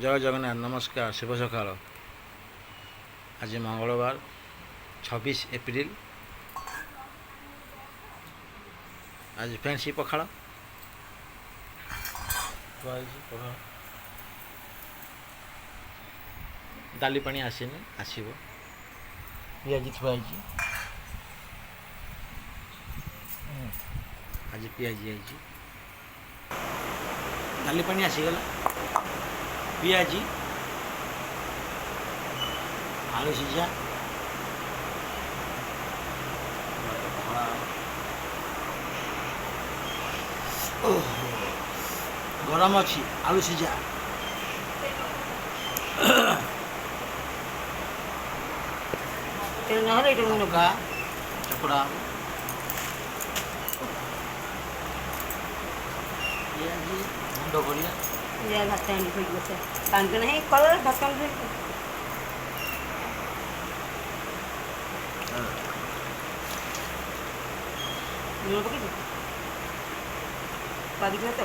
ଜୟ ଜଗନ୍ନାଥ। ନମସ୍କାର, ଶୁଭ ସକାଳ। ଆଜି ମଙ୍ଗଳବାର, 26 ଏପ୍ରିଲ। ଆଜି ଫେନ୍ସି ପଖାଳ ଥୁଆ ହେଇଛି। ପଖାଳ, ଡାଲି ପାଣି ଆସିନି, ଆସିବ। ପିଆଜି ଥୁଆ ହେଇଛି। ଆଜି ପିଆଜି ହେଇଛି। ଡାଲି ପାଣି ଆସିଗଲା। ପିଆଜି, ଆଳୁ ସିଝା, ପଖାଳ। ଓହୋ, ଗରମ ଅଛି ଆଳୁ ସିଝା। ନହେଲେ ଏଇଟା ମୁଁ ଲଙ୍କା ଚକଡ଼ା ହବ। ପିଆଜି ଗୁଣ୍ଡ କରିବା। ଯା, ଭାତ ହାଣ୍ଡି ଥୋଇକି ବସା। ପାଣି ତ ନାହିଁ କଳରେ, ଭାତ ହାଣ୍ଡି ଥୋଇକି। ଲୁଣ ପକେଇଛୁ? ପାଗିଛୁ ଭାତ।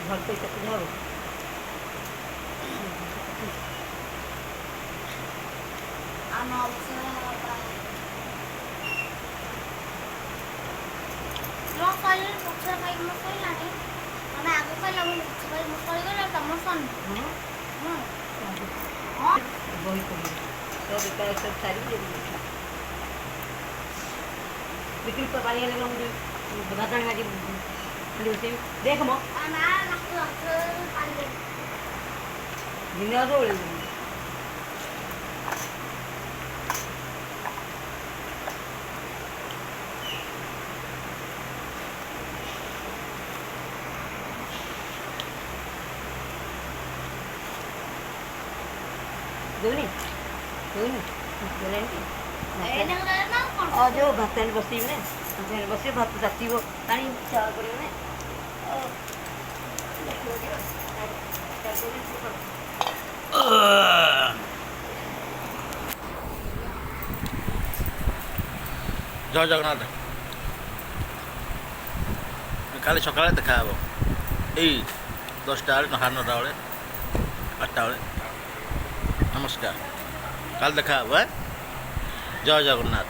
ଘର ପଇସା ପୂଜା ହବ। ବହି ପଢ଼ିବି ତ ବେକାର ସବୁ ସାରିକି ବିକ୍ରି ପାଣି ହେଲେ ମୁଁ ଭାତ ଆଣି ଆଜି ହାଣ୍ଡି ବସେଇବି। ଦେଖ ମ, ଦିନେ ଅଧେ ଓଳେଇବି। ଦେଉନି, ଦେଉନି, ଦେଲାନି। ଆଉ ଯୋଉ ଭାତ ହାଣ୍ଡି ବସେଇବି ନା, ଭାତ ହାଣ୍ଡି ବସେଇବି, ଭାତ ତାତିବ, ପାଣି ଚାଉଳ ପଡ଼ିବ ନା। ଦେଖିବ ଟିକେ। ଜୟ ଜଗନ୍ନାଥ। କାଲି ସକାଳେ ଦେଖା ହେବ, ଏଇ 10ଟା ବେଳେ, 9:30 ବେଳେ, 8ଟା ବେଳେ। ନମସ୍କାର, କାଲି ଦେଖା ହେବ। ଜୟ ଜଗନ୍ନାଥ।